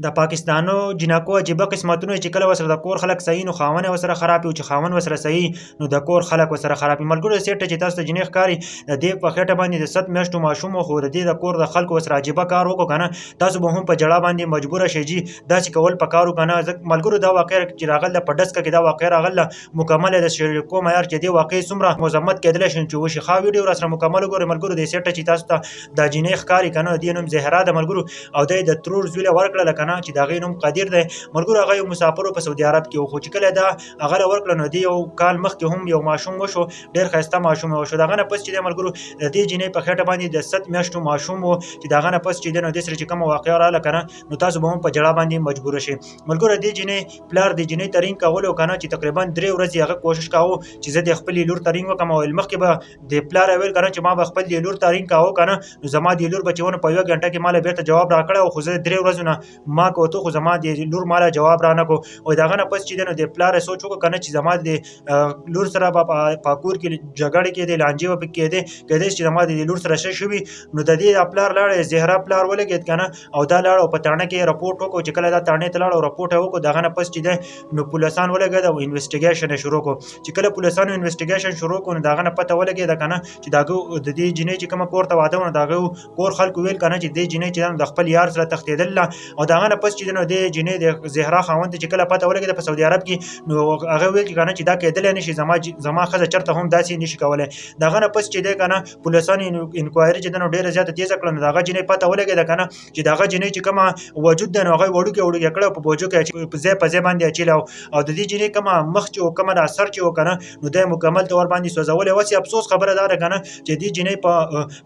د پاکستانو جنکو عجیبه قسمتونه چې کله وسره د کور خلک صحیح نو خاون وسره خراب وي، چې خاون وسره صحیح نو د کور خلک وسره خراب وي. ملګرو، سیټ چې تاسو ته جنې ښکاري، د دې په خېټه باندې د 7 میاشتو ماشوم، خو د دې د کور د خلکو وسره عجیبه کار وکړو کنه، تاسو به هم په جړا باندې مجبور شئ جی، داسې کول پکارو کنه. ملګرو، دا واقعه چې راغله په ډسکه کې، دا واقعه راغله مکمله د شریک کوم یار چې دې واقعې څومره مذمت کېدلی شي چې وشي. ښه ویډیو را سره مکمل وګورئ. ملګرو، دې سیټ چې تاسو ته دا جنې ښکاري کنه، دې نوم زهرا د ملګرو، او دی د ترور زوی له ورکړله کنه چې د هغې نوم قدیر دی. ملګرو، هغه یو مسافر په سعودي عرب کې، خو چې کله دا هغه له ورکړه نو دی یو کال مخکې هم یو ماشوم وشو، ډېر ښایسته ماشوم وشو. د هغه نه پس چې دی ملګرو، د دې جینۍ په خېټه باندې د 7 میاشتو ماشوم و، چې د هغه نه پس چې دی نو دې سره چې کومه واقعه راغله کنه، نو تاسو به هم په جړا باندې مجبور شئ. ملګرو، دې جینۍ پلار د جینۍ ته رینګ کولو کنه چې تقریبا 3 ورځې هغه کوشش کاوه چې زه د خپلې لور ته رینګ وکړم. او مخکې به د پلار ویل کنه چې ما به خپل د لور ته رینګ کاوه کنه، نو زما د لور بچیونه په یوه غنټه کې مال بیرته جواب راکړی، خو زه 3 ورځې نه ما کوته، خو زما د لور مال جواب را نه کو. او دغه نه پس چې نو د پلار سوچ وکړ کنه چې زما د لور سره به په کور کې جګړه کې دی، لانجې به پکې دی، کېدای چې زما د لور سره ښه شوي. نو د دې پلار لاړ، زهرا پلار ولګېد کنه، او دا لاړ او په تاڼه کې رپورټ وکړو. چې کله دا تاڼې ته لاړ او رپورټ یې وکړو، دغه نه پس چې دی نو پولیسان ولګېد او انویسټیګیشن یې شروع کړو. چې کله پولیسانو انویسټیګیشن شروع کړو، نو دغه نه پته ولګېده کنه چې داغه د دې جینۍ چې کومه کور ته واده ونه، دغه کور خلکو ویل کنه چې دې جینۍ چې د خپل یار سره تښتېدل. او دغه نه پس چې نو دې جینۍ د زهرا خاوند چې کله پته ولګېده په سعودي عرب کې، نو هغه ویل چې کنه چې دا کېدلی نشي، زما ښځه چېرته هم داسې نشي کولی. دغه نه پس چې دی کنه پولیسانو انکوایري چې دی نو ډېره زیاته تیزه کړه، نو دغه جینۍ پته ولګېده کنه چې دغه جینۍ چې کومه وجود دی نو هغه وړوکی وړوکی کړی، په بوجو کې په ځای په ځای باندې اچولی. او د دې جینۍ کومه مخ چې و، کومه د سر چې و کنه، نو دی مکمل طور باندې سوځولی. اوس افسوس خبره دا ده کنه چې دې جینۍ په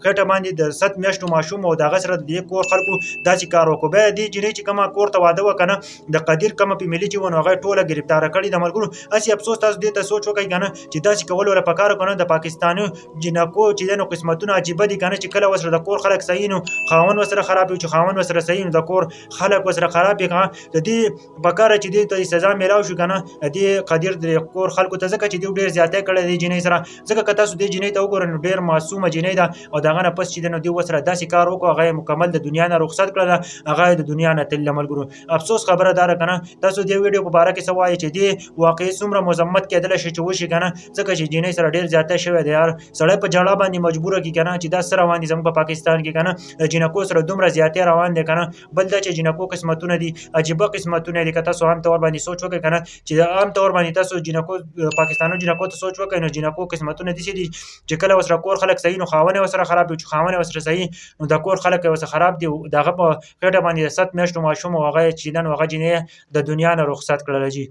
خېټه باندې د 7 میاشتو ماشوم او دغه سره د دې کور خلکو داسې کار وکړو. بیا دې جینۍ چې کومه کور ته واده وکنه، د قدیر کومه فیملی چې ونه، هغه ټوله گرفتار کړې د. ملګرو، هسې افسوس، تاسو دې ته سوچ وکړئ کنه چې داسې کول ولا پکار کنه. د پاکستاني جنکو چې نو قسمتونه عجیبه دي کنه چې کله وسره د کور خلک صحیح نو خاون وسره خراب وي، چې خاون وسره صحیح نو د کور خلک وسره خراب وي کنه. د دې پکاره چې دې ته سزا میلاو شو کنه دې قدیر د کور خلکو ته، ځکه چې دې ډیر زیاته کړی دی جنۍ سره. ځکه که تاسو دې جنۍ ته وګورئ نو ډیر معصومه جنۍ ده، او دغه نه پس چې نو دې وسره داسې کار وکړو، هغه مکمل د دنیا نه رخصت کړله، هغه د دنیا نه تلله. ملګرو، افسوس خبره داره کنه. تاسو دې ویډیو په باره کې څه وایئ چې دې واقعي څومره مذمت کېدلی شي چې وشي کنه؟ ځکه چې جنۍ سره ډیر زیاته شوی دی یار، سړی په جړا باندې مجبور کی کنه چې دا سره روان دي زموږ په پاکستان کې کنه، د جنکو سره دومره زیاتې روان دي کنه. بل دا چې جنکو قسمتونه دي، عجیبه قسمتونه دي. که تاسو عام طور باندې سوچ وکړئ کنه چې عام طور باندې تاسو جنکو پاکستانو جنکو ته سوچ وکړئ، نو جنکو قسمتونه دي دي چې کله وسره کور خلک صحیح نو خاونه وسره خراب دي، چې خاونه وسره صحیح نو د کور خلک وسره خراب دي. دغه په خېټه باندې 7 میاشتو ماشوم او هغه چې نن هغه جنې د دنیا نه رخصت کړل جی.